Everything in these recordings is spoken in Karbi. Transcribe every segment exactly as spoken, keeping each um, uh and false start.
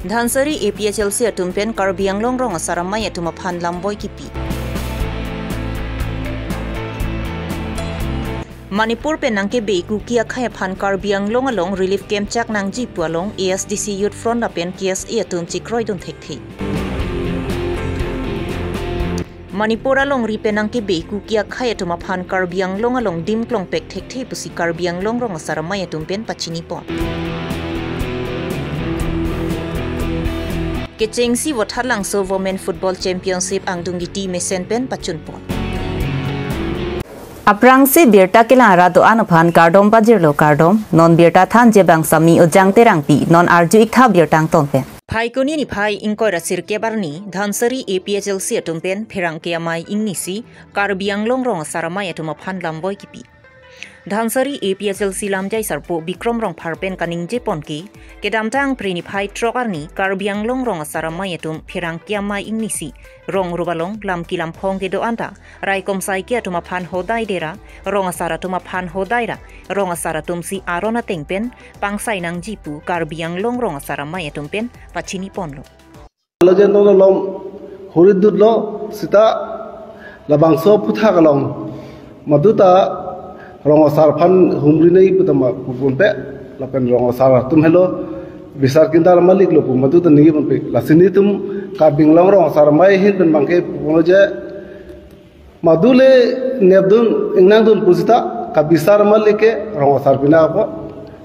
Dhansiri A P H L C atum pen Karbi Anglong Rong Asar Amei atum aphan lamboi kipi. Manipur pen nangkebe Kuki akhei aphan Karbi Anglong along relief camp chak nangji pu along A S D C Youth Front lapen K S A atum chekroidun thekthe. Manipur alongri pen nangkebe Kuki akhei atum aphan Karbi Anglong along dim klongpek thekthe pusi Karbi Anglong Rong Asar Amei atum pen pachinipon. Kechengsi Vothatlangso Women Football Championship angdung giti mesen pen pachunpon. Aphrangsi birta kelang ra do-an aphan kardom pajirlo, kardom. Non birta thanji abang Sami Ojang Terangpi, non arju-ik tha birta angton pen. Phaikuni niphai ingkoi ra sirkep arni, Dhansiri A P H L C atum pen pherangke amei ingnisi Karbi Anglong Rong Asar Amei atum aphan lamboi kipi. Dhansiri A P H L C lamjai sarpo Bikrom Rongphar pen kaningjepon ke, kedamtang Phre niphai throk arni Karbi Anglong Rong Asar Amei atum pherangke amei ingnisi rong rup along lam kelam phong kedo-an ta, raikom saike atum aphan hodai dera, rong asar atum aphan hodai ra, rong asar atumsi aron ateng pen pangsai nangji pu Karbi Anglong Rong Asar Amei atum pen pachiniponlo. Lo je non alom huri dutlo sita labangso aphuthak along maduta rong asar aphan humri nai pu tama pupun pe lapen rong asar atum helo bisar kindar malik lo pu maduta ningje pon pe. Lasi nelitum Karbi Anglong Rong Asar Amei ahin pen abangke pupunlo je madule nepdun ingnangdun pusita kabisar malik ke rong asar pina apo.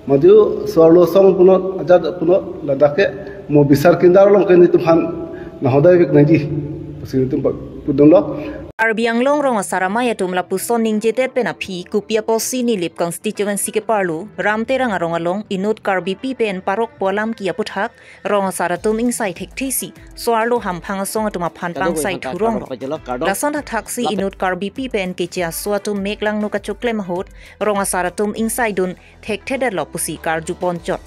Madu suarlo song punon ajat punon ladak ke mo bisar kindar along ke nelitum aphan nanghodai vek nangji pusi nelitum pudunlo. Karbi Anglong Rong Asar Amei atum lapuson ningjedet pen aphi kopi apotsi Nilip constituency keparlo Ram Terang arong along inut Karbipi pen parokpo alam ke aphuthak rong asar atum ingsai thekthesi suarlo hamphang asong atum aphan pangsai thuronglo. Lason thakthaksi inut Karbipi pen keche aso atum mek langno kachoklem ahut rong asar atum ingsaidun thekthedetlo pusi karjupon chot.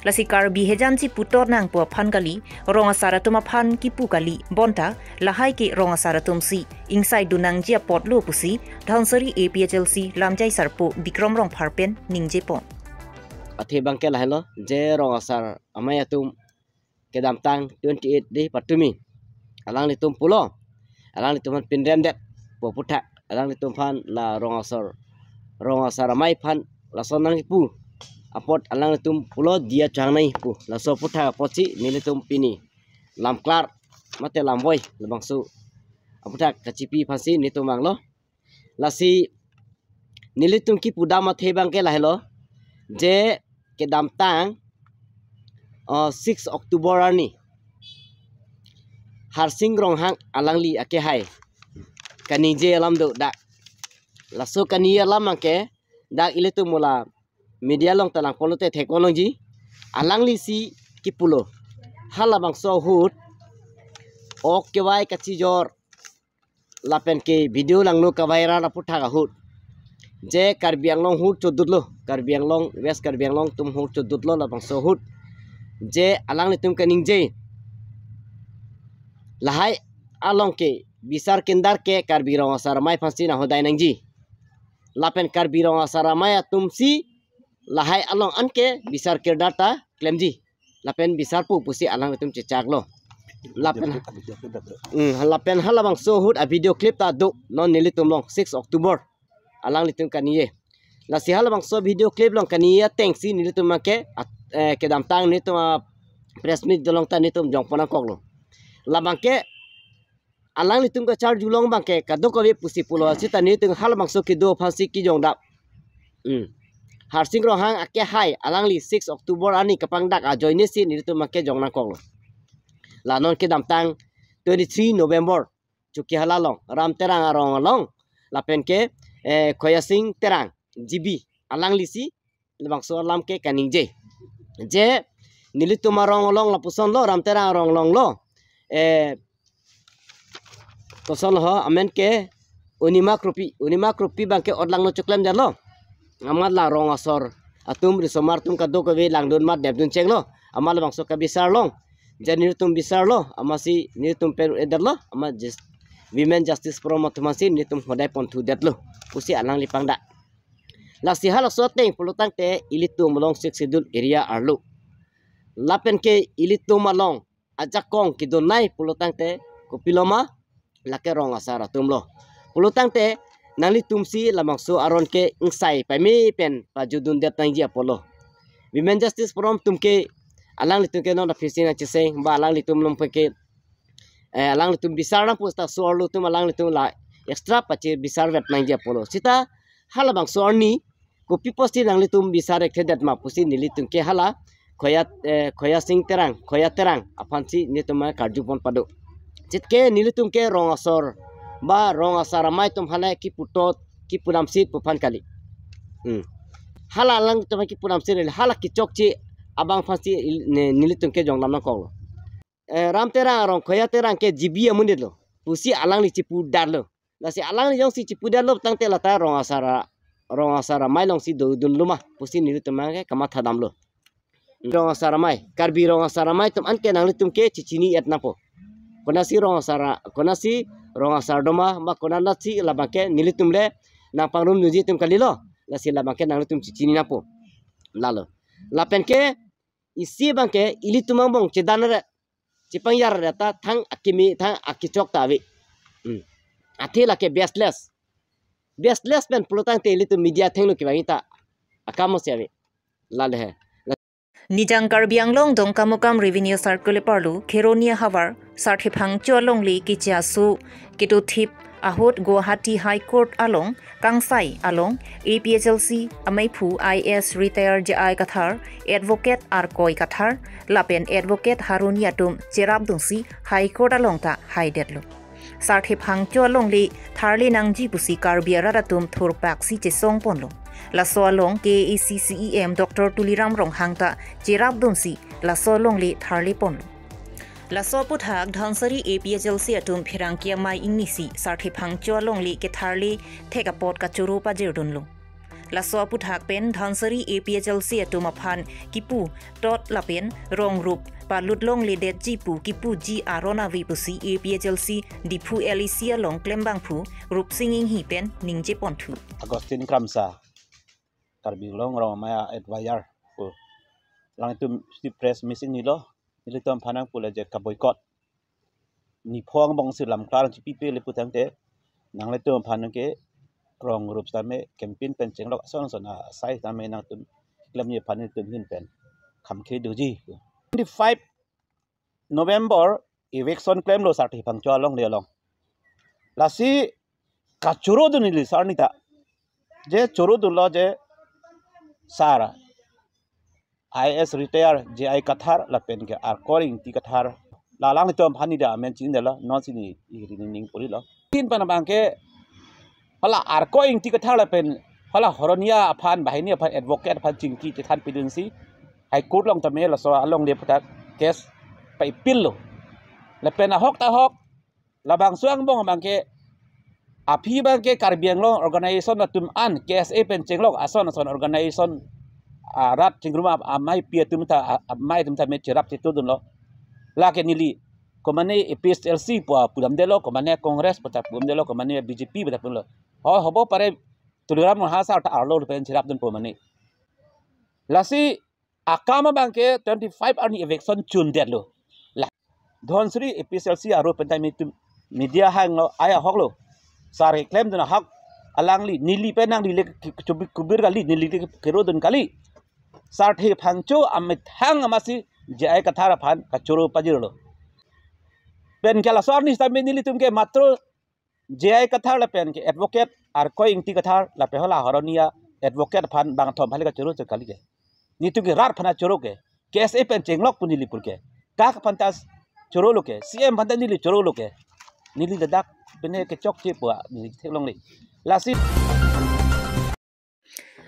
Lasi Karbi hejanchi putot nangpo aphan kali, rong asar atum aphan kipu kali, bonta lahai ke rong asar atumsi ingsaidun nangji apotlo pusi Dhansiri A P H L C lamjai sarpo Bikrom Rongphar pen ningjepon. Athe abangke lahelo je rong asar amei atum kedamtang twenty eight de patumi. Alanglitum pulo. Alanglitum aphan pinremdet pu aphuthak. Alanglitum aphan la rong asar, rong asar amei aphan lason nangkipu apot alanglitum pulo diya chang nai pu. Laso aphuthak apotsi nelitum pini lamklar mate lamboi labangso aphuthak kachipi aphansi nelitum vanglo. Lasi nelitum kipudam athe abangke lahelo je kedamtang, uh, six October arni Harsing Ronghang alangli akehai kaningje alam do dak. Laso kaningje alam abangke dak ilitum mula media along ta langponlote thekponlongji. Alanglisi kipulo halabangso ahut ok kevai kachijor lapen ke video langno kaviral aphuthak ahut je Karbi Anglong ahut chodutlo, Karbi Anglong, West Karbi Anglong atum ahut chodutlo labangso ahut je alanglitum kaningje lahai along ke bisar kindar ke Karbi rong asar amei aphansi nanghodai nangji. Lapen Karbi rong asar amei atumsi lahai along anke bisar kindar ta klemji. Lapen bisarpo pusi alanglitum chechaklo. Lapen, hmm, lapen halabangso ahut avideo clip ta do non nelitum along six October alanglitum kaningje. Lasi halabangso video clip along kaningje atengsi nelitum abangke at-, eh, kedamtang nelitum apress meet along ta nelitum jongpon nangkoklo. Labangke alanglitum kacharjulong abangke kadokave pusi pulo sita nelitum halabangso kedo aphansi kejongdam. Hmm. Harsing Ronghang akehai alangli six October arni kapangdak ajoinesi nelitum abangke jong nangkoklo. La non kedamtang twenty three November Chokihola along, Ram Terang arong along, lapen ke, eh, Khoyasing Terang, G B, alanglisi labangso alam ke kaningje. Je nelitum arong along lapusonlo, Ram Terang arong alonglo. Eh, kosonlo ho, amen ke Unima Kropi, Unima Kropi abangke otlangno choklemdetlo. Amat la rong asor atum risomar atum kadokave langdun mat nepdun chenglo. Amat labangso kabisar long. Je nelitum bisarlo, amatsi nelitum pen edetlo, amat jus-, Women Justice Forum atum aphansi nelitum hodai ponthudetlo pusi alangli pangdak. Lasi halaso ateng pulotangte ilitum along Sixth Schedule area arlo Lapen ke ilitum along ajakong kedonai pulotangte kopiloma, lake rong asar atumlo. Pulotangte nanglitumsi labangso aron ke ingsai paime pen pajudundet nangji apotlo. Women Justice Forum atum ke alanglitum ke non aphi si nangcheseng ba alanglitum along pen ke, eh, alanglitum bisar nangpo seta so-arlo atum alanglitum la extra pache bisarvet nangji apotlo. Seta halabangso arni kopi pusi nanglitum bisar ekthedet ma pusi nelitum ke hala Khoya, eh, Khoya Sing Terang, Khoya Terang aphansi nelitum karjupon pado. Chit ke nelitum ke rong asor ba rong asar amei atum aphan kiputot kipu damsit pu aphan kali. Hmm. Hala alanglitum kipu damsit le hala kechokche abang aphansi il-, ne-, nelitum ke jongdam nangkoklo. Eh, Ram Terang arong Khoya Terang ke G B amonitlo pusi alangli chipudetlo. Lasi alangli jongsi chipudetlo tangte lata rong asar a-, rong asar amei alongsi dodunlo ma pusi nelitum ke kamatha damlo. Rong asar amei, Karbi rong asar amei atum anke nanglitum ke chechini-et nangpo. Konatsi rong asar a-, konatsi rong asar doma ma konatsi labang ke nelitum le nangpangrumdunji atum kalilo. Lasi labang ke nanglitum chechini nangpo. Lalo. Lapen ke isi abang ke ilitum angbong chedan re, chepangyar re ta thang akimi thang akechok ta ave. Hmm. Athe lake baseless. Baseless pen pulotangte ilitum media athengno kevangji ta akam si ave. Lale he. Nijang Karbi Anglong Dongkamukam Revenue Circle arlo Kheroni ahavar Sarthe Phangcho alongle kechasu kedothip ahut Guwahati High Court along kangsai along A P H L C ameiphu I A S retired J I Kathar, Advocate Arkoi Kathar lapen Advocate Haruni atum cherapdunsi High Court along ta haidetlo. Sarthe Phangcho alongle tharle nangji pusi Karbi arat atum thurpaksi chesongponlo. Laso along K A A C C E M Doctor Tuliram Ronghang ta cherapdunsi laso alongle tharleponlo. Laso aphuthak Dhansiri A P H L C atum pherangke amei ingnisi Sarthe Phangcho alongle ketharle thek apot kachoro pajirdunlo. Laso aphuthak pen Dhansiri A P H L C atum aphan kiputot lapen rong rup palut longledetji pu kipuji aron ave pusi A P H L C Diphu L A C along klembangphu Rupsing Inghi pen ningjeponthu. Augustine Kramsa, Karbi Anglong Rong Amei a-advisor pu. Alangtum si press meeting nilo, nelitum aphan nangpulo je ka-boycott. Niphong angbongsi lamklar chipipe le putangte, nanglitum aphan ke rong rup sitame campaign pen chenglok ason ason asai sitame nangtum klemji aphan nelitum ahin pen kham khe doji. Twenty-five November eviction klemlo Sarthe Phangcho alongle along. Lasi kachorodun neli sar nita. Je chorodunlo je sar I A S retired J I Kathar lapen ke Arkoi Ingti Kathar. La alanglitum aphan neli amen chinidetlo, non si neli iri ning purilo. Tin pen abang ke hala Arkoi Ingti Kathar lapen hala Haruni aphan, banghini aphan, advocate aphan chingki chethan pidunsi High Court along tame laso alongle aphuthak case pa-appeal lo. Lapen ahok ta ahok labangso angbong abang ke aphi abang ke Karbi Anglong organization atum an K S A pen chenglok ason ason organization, ah, rat chingrum a-, ameipi atum ta, ah, amei atum ta me cherap chetudunlo. Lake neli komane A P H L C pu pudamdetlo, komane Congress pu ta pudamdetlo, komane B J P pu ta pudamlo. Ho hobo pare Tuliram Ronghang sar ta arlo pen cherapdunpo mane. Lasi akam abang ke twenty-five arni eviction chundetlo. La Dhansiri A P H L C aro pen ta me tum media hanglo, ai ahoklo. Sar keklemdun ahok alangli, neli pen nangli le ke-, ke-, chubik kubir kali, neli le kerodun kali. Sarthe Phangcho amethang amatsi J I Kathar aphan kachoro pajirlo. Pen ke laso arni sitame nelitum ke matro J I Kathar lapen ke advocate Arkoi Ingti Kathar lapen hala Haruni advocate aphan bangthom hali kachoro chot kali ke. Nelitum ke rat aphan choro ke. K S A pen chenglok pu neli pur ke. Kak aphan ta chorolo ke. C M aphan ta neli chorolo ke. Neli ladak pine kechokche pu neli theklongle. Lasi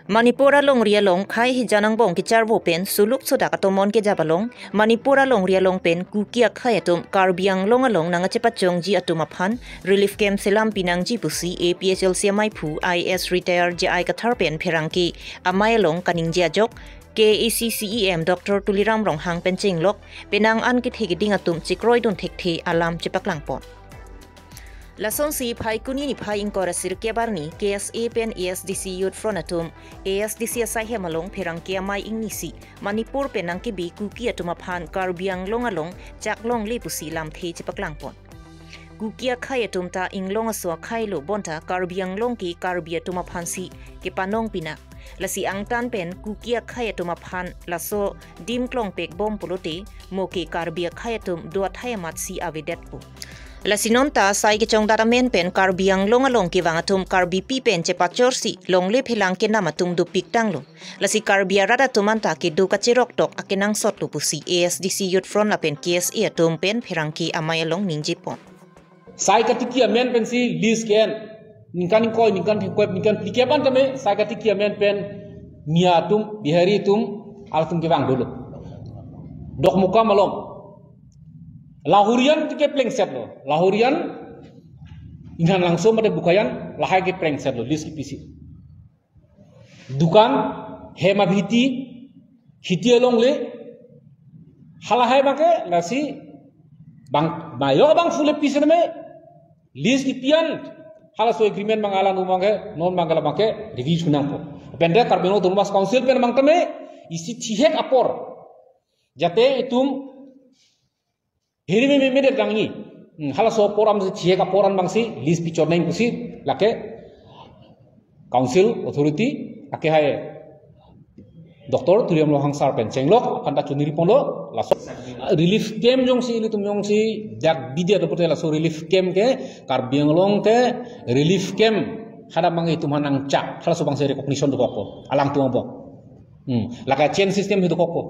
Manipur alongri along khei hijan angbong kecharvo pen suluk sudak atomon kejap along Manipur alongri along pen Kuki akhei atum Karbi Anglong along nangkachepachongji atum aphan relief camp selam pinangji pusi A P H L C ameiphu I A S retired J I Kathar pen pherangke amei along kaningje ajok K A A C C E M Doctor Tuliram Ronghang pen chenglok penang an kethe keding atum chekroidun thekthe alam chepaklangpon. Lasonsi Phaikuni niphai ingkoi ra sirkep arni K S A pen A S D C Youth Front atum A S D C asaihem along pherangke amei ingnisi Manipur pen nangkebi Kuki atum aphan Karbi Anglong along chak longle pusi lamthe chepaklangpon. Kuki akhei atum ta inglong aso akhei lo bonta Karbi Anglong ke Karbi atum aphansi kepanong pina. Lasi angtan pen Kuki akhei atum aphan laso dim klongpek bom pulote mo ke Karbi akhei atum do athai amatsi avedetpo. Lasi nonta sai kechongdat amen pen Karbi Anglong along kevang atum Karbipi pen chepachorsi longle phelang kenam atum dopik tanglo. Lasi Karbi arat atum anta kedo kacherok tok akenangsot lo pusi A S D C Youth Front lapen K S A atum pen pherangke amei along ningjepon. Sai katiki amen pensi list ke-en. Ningkan ingkoi, ningkan thengkep, ningkan phlikep an tame sai katiki amen pen Miya atum, Bihari atum, halatum kevang dolo. Dokmoka malom. Lahorian tike plengset lo. Lahorian Inghan Langso mate Bokajan lahai ke plengset lo, list kepisi. Dukan, hem aphiti, khiti alongle, halahai abangke, lasi, bang, mayo abang full pisi name, list kepi an, halaso agreement abang alang abangke, non abangke labangke, review sunangpo. Pen de Karbi Anglong Autonomous Council pen abang tame, isi chihek apor. Jate itum, hiri me me me det kangni. Hmm, halaso apor an si chihek apor an abangsi list pichor nang pusi lake council authority lake hai Doctor Tuliram Ronghang sir pen chenglok aphan ta chuniri ponlo laso relief camp jongsi ilitum jongsi dak bidya dopote laso relief camp ke Karbi Anglong ke relief camp hadak abang itum aphan nangchak halaso abangsi recognition dokokpo alangtum abang. Hmm. Lake chain system si dokokpo.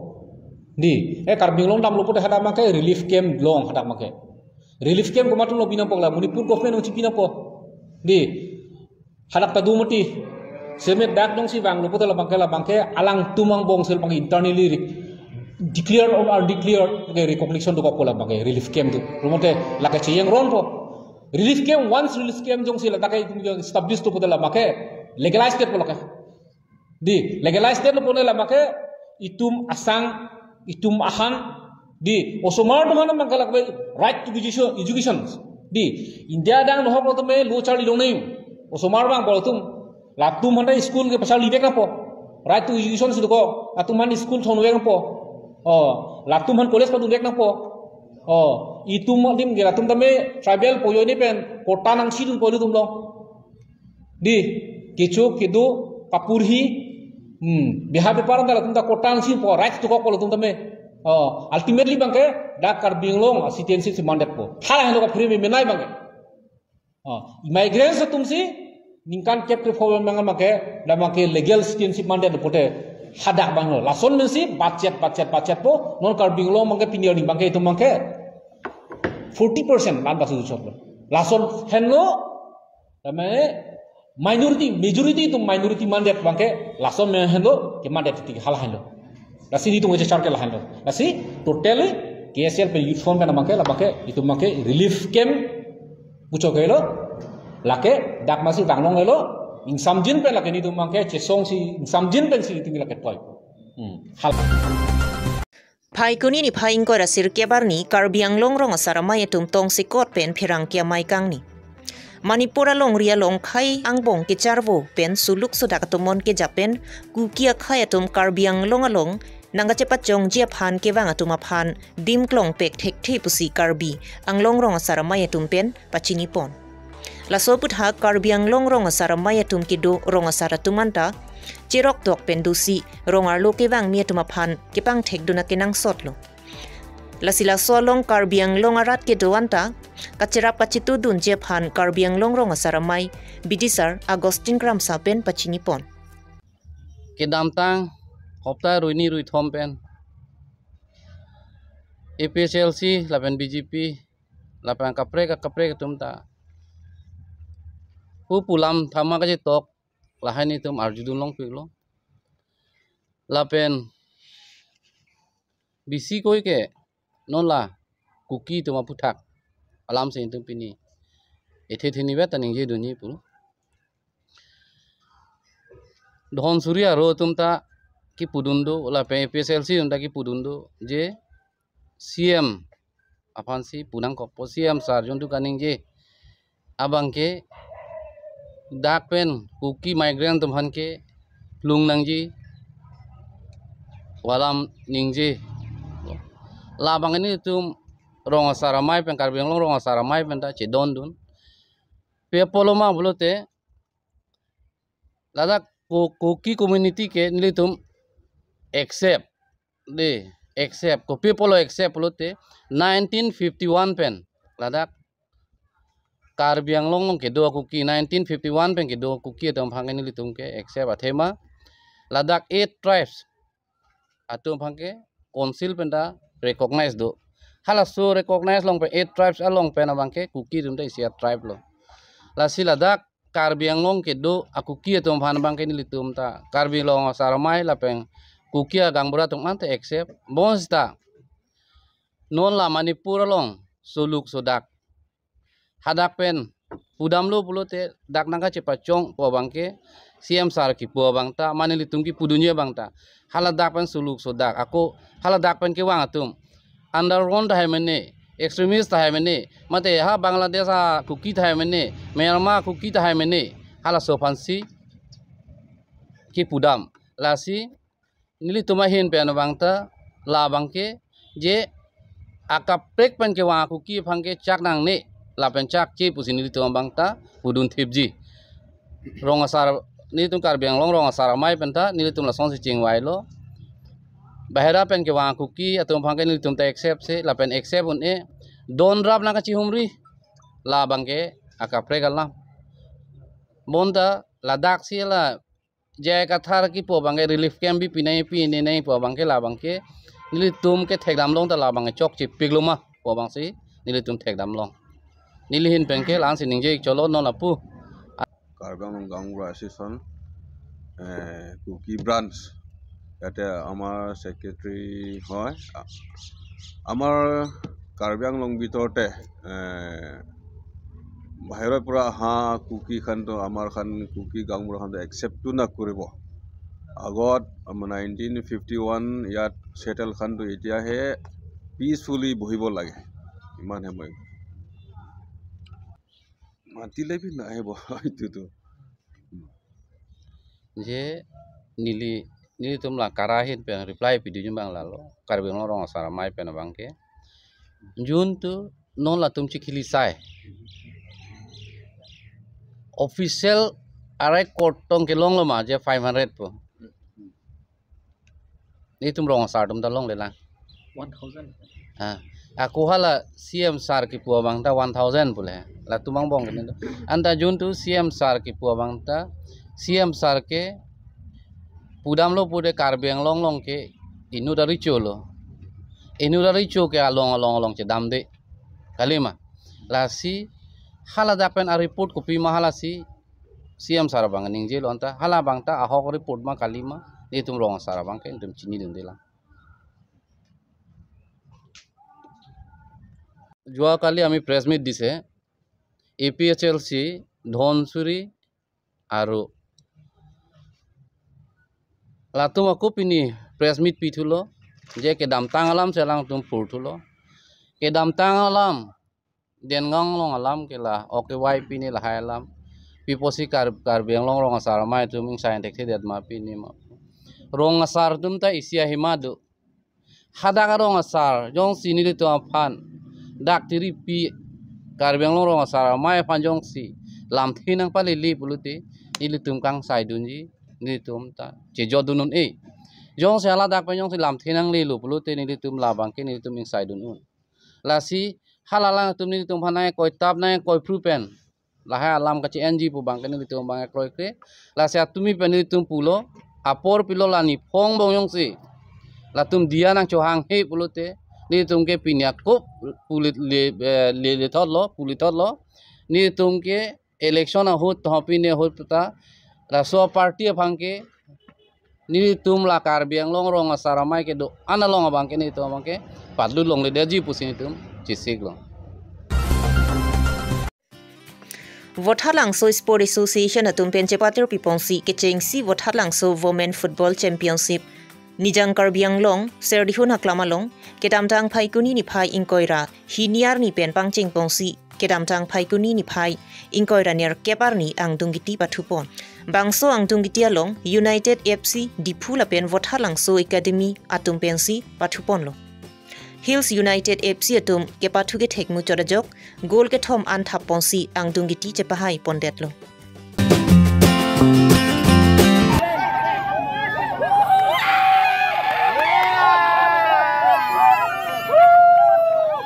Di, eh Karbi Anglong damlo pote hadak abangke relief camp long hadak abangke. Relief camp komat atumlo pinangpo la, Manipur government nangchipinangpo. Di, hadak ta do mati. Semet dak dongsi vanglo pote labangke labangke alangtum angbong si labangke internally re-, declare or undeclare ke recognition dokokpo labangke relief camp do. Rumote lake cheyeng ronpo. Relief camp, once relief camp jongsi ladak ke itum establish do pote labangke legalize detpo lake. Di, legalize detlo pone labangke itum asang, itum ahan, di, osomar atum aphan abangke lake right to education, education. Di, India adang nohok lo tame lo charli longnang. Osomar abang bol atum. Latum aphan school kepacharli vek nangpo. Right to education si dokok. Latum aphan school thon vek nangpo. Oh, latum aphan college padun vek nangpo. Oh, itum adim ke latum tame tribal poyo ni pen quota nangchidunpo ilitum along. Di, kecho kedo kapurhi, hmm, bihar bipar anta latum ta quota nangchipo, right dokokpo latum tame. Oh, ultimately abangke dak Karbi Anglong citizenship si mandetpo. Hala henlo kapuri me menai abangke. Oh, immigrants atumsi ningkan kep krepho abang abangke, dak abangke legal citizenship mandetpo te hadak abanglo. Lason pensi budget budget budgetpo, non Karbi Anglong abangke pini arni abangke itum abangke forty percent lan basu chotlo. Lason henlo Tame minority, majority atum minority mandet abangke, lason me henlo, kemandet titi hala henlo. Lasi nelitum kechechar ke la henlo. Lasi totally K S A L pen youth front pen abangke, labangke, itum abangke relief camp puchok helo, lake, dak masi vanglong helo, ingsamjin pen lake nelitum abangke, chesongsi ingsamjin pensi nelitum lake toi. Hmm, hala. Phaikuni niphai ingkoi ra sirkep arni Karbi Anglong Rong Asar Amei atum tongsekot pen pherangke amei kangni. Manipur alongri along khei angbong kecharvo pen suluk sudak atum mon kejap pen Kuki akhei atum Karbi Anglong along nangkachepachongji aphan kevang atum aphan dim klongpek thekthe pusi Karbi Anglong Rong Asar Amei atum pen pachinipon. Laso aputhak Karbi Anglong Rong Asar Amei atum kedo rong asar atum anta cherok tok pen dosi rong arlo kevangmi atum aphan kepangthekdun akenangsot lo. Lasi laso along Karbi Anglong arat kedo anta kacherap kachetudunji aphan Karbi Anglong Rong Asar Amei bidisar Augustine Kramsa pen pachinipon. Kedamtang hopta ruini ruithom pen A P H L C lapen B J P lapen kaprek kaprek atum ta pu pulam thama kachetok lahai nelitum arjudun longpiklo. Lapen bisi koi ke non la Kuki atum aputhak alam si nelitum pini ethe theni vet ta ningjedunji pu. Dhonsuri aro atum ta kipudun do, lapen A P H L C atum ta kipudun do, je C M aphansi punangkokpo, C M sir jontu kaningje abang ke dak pen Kuki migrant atum aphan ke plung nangji pu alam ningje. Labang ke nelitum rong asar amei pen, Karbi Anglong rong asar amei pen ta chedondun. Pi apotlo ma pulote, ladak Ku-, Kuki community ke nelitum accept, de, accept. Kopi apotlo accept pulote, nineteen fifty-one pen ladak Karbi Anglong along kedo Kuki, nineteen fifty-one pen kedo Kuki atum aphan ke nelitum ke accept athema ladak eight tribes atum aphan ke council pen ta recognize do. Halaso recognize along pen, eight tribes along pen abang ke Kuki atum ta isi a-tribe lo. Lasi ladak Karbi Anglong kedo a-Kuki atum aphan abang ke nelitum ta Karbi Anglong asar amei lapen Kuki a-gaonbura atum an ta accept. Bonsita non la Manipur along soluk sodak, hadak pen pudamlo pulote dak nangkachepachong pu abang ke C M sir kipu abang ta, mane nelitum kipudunji abang ta, haladak pen soluk sodak, ako haladak pen kevang atum underground tahai mene, extremist tahai mene, mate ha Bangladesh a-Kuki tahai mene, Myanmar Kuki tahai mene, halaso aphansi kipudam. Lasi nelitum ahin pen abang ta labang ke je akaprek pen kevang a-Kuki aphan ke chak nangne lapen chakche pusi nelitum abang ta pudun thipji. Rong asar, nelitum Karbi Anglong rong asar amei pen ta nelitum lasonsi chingvailo. Bahera pen kevang a-Kuki atum aphan ke nelitum ta accept si lapen accept un-e, don rap nangkachihumri, labang ke akaprek alam. Bonta ladaksi la J I Kathar kipu abang ke relief camp bi pinai pinai pu abang ke labang ke nelitum kethekdam long ta labang ke chokchepiklo ma pu abangsi nelitum thekdam long. Neli ahin pen ke la-ansi ningje-ik cholo, non lapu. Karbi Anglong Gaonbura Association, eh, Kuki branch, ইয়াতে আমাৰ ছেক্ৰেটাৰী হয়। আ-, আমাৰ কাৰ্বি আংলং ভিতৰতে, এ, বাহিৰৰ পৰা অহা কুকি খানতো আমাৰ খান কুকি গাঁওবুঢ়া খানতো একচেপ্টটো নকৰিব। আগত আমাৰ নাইনটিন ফিফটি ওৱান ইয়াত ছেটেল খানতো এতিয়াহে পিচফুলি বহিব লাগে। ইমানহে মই মাতিলে বি নাহিব এইটোতো। Je neli, nelitum la Kara ahin pen reply pidunji abang lalo, Karbi Anglong Rong Asar Amei pen abang ke. Jun tu non latum chikili sai. Official arai court tong kelonglo ma je five hundred pu. Nelitum Rong Asar atum ta longlelang. One thousand. Ah, ako hala C M sir kipu abang ta one thousand pule. Latum angbong kene do. Anta jun tu C M sir kipu abang ta, C M sir ke pudamlo pude Karbi Anglong along ke inut aricho lo. Inut aricho ke along along along chedamde. Kalima. Lasi hala dak pen a-report kopima halasi C M sir abang ningjelo anta. Hala abang ta ahok report ma kalima. Nelitum Rong Asar abang ke nelitum chinidundelang. যোৱাকালি আমি press meet দিছে A P H L চি, ধনচুৰী আৰু লাটুম আকৌ পিনি press meet pithulo, je kedamtang alam si alangtum purthulo. Kedamtang alam, Dengang along alam ke la, oke wai pini lahai alam. Piposi Kar-, Karbi Anglong Rong Asar Amei atum ingsai thekthedet ma pini ma. Rong Asar atum ta isi ahima do. Hadak arong asar jongsi nelitum aphan dak tiripi Karbi Anglong Rong Asar Amei aphan jongsi lamthe nangpalele pulote nelitum kangsaidunji, nelitum ta chejodun un-e. Jongsi hala dak pen jongsi lamthe nanglelo pulote nelitum labang ke nelitum ingsaidun un. Lasi hala alangtum nelitum aphan nangkoitap nangkoiphru pen lahai alam kachi-enji pu abang ke nelitum abang kroikre. Lasi atumi pen nelitum pulo, apor pilo la niphong bong jongsi latum diya nangchohanghe pulote nelitum ke pini ako pulit le, eh, le, lethotlo, pulithotlo. Nelitum ke election ahut, tohopine ahut ta laso party aphan ke nelitum la Karbi Anglong Rong Asar Amei kedo-an along abang ke nelitum abang ke patlut longledetji pusi nelitum chesiklo. Vothatlangso Sport Association atum pen chepatir piponsi kechengsi Vothatlangso Women Football Championship Nijang Karbi Anglong, Serdihun Haklam along, kedamtang Phaikuni niphai ingkoi ra hini arni pen pangchengponsi kedamtang Phaikuni niphai ingkoi ra nerkep arni angdung kiti pathupon. Bangso angdung kiti along United F C Diphu lapen Vothatlangso Academy atum pensi pathuponlo. Hills United F C atum kepathu kethek muchot ajok goal kethom an thapponsi angdung kiti chepahai pondetlo.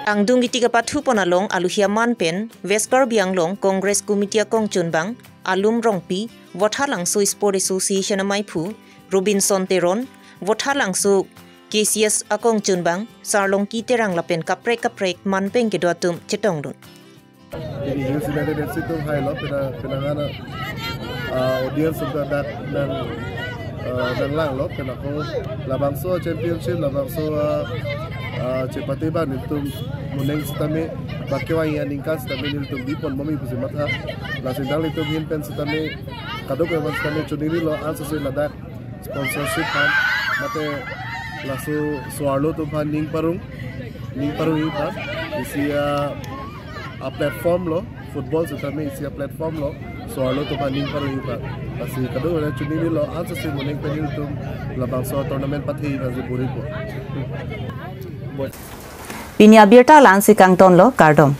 Angdung kiti kepathupon along aluhi aman pen West Karbi Anglong Congress Committee akongchunbang Alum Rongpi, Vothatlangso Sport Association amaiphu Robinson Teron, Vothatlangso K C S akongchunbang Sarlongki Terang lapen kaprek kaprek manpeng kedo atum chetongdun. Pini Hills United F C atum hailo, pina, pinangan, ah, audience atum dak nang, ah, nanglanglo, pina ko labangso championship, labangso, ah, ah, chepate abang nelitum moning sitame, baki wang ya ningkan sitame nelitum bipon momi pusi matha, lasi nanglitum ahin pen sitame, kadokave sitame choningrilo, ansose ladak sponsorship aphan, mate laso so-arlo atum aphan ning parong, ning parongji aphan, isi a, a platform lo, football sitame isi a platform lo, so-arlo atum aphan ning parongji aphan. Lasi kadokave choningrilo, ansose moning pen nelitum labangso tournament patheji aphansi bor-ipo. Pini abirta la-ansi kangtonlo, kardom.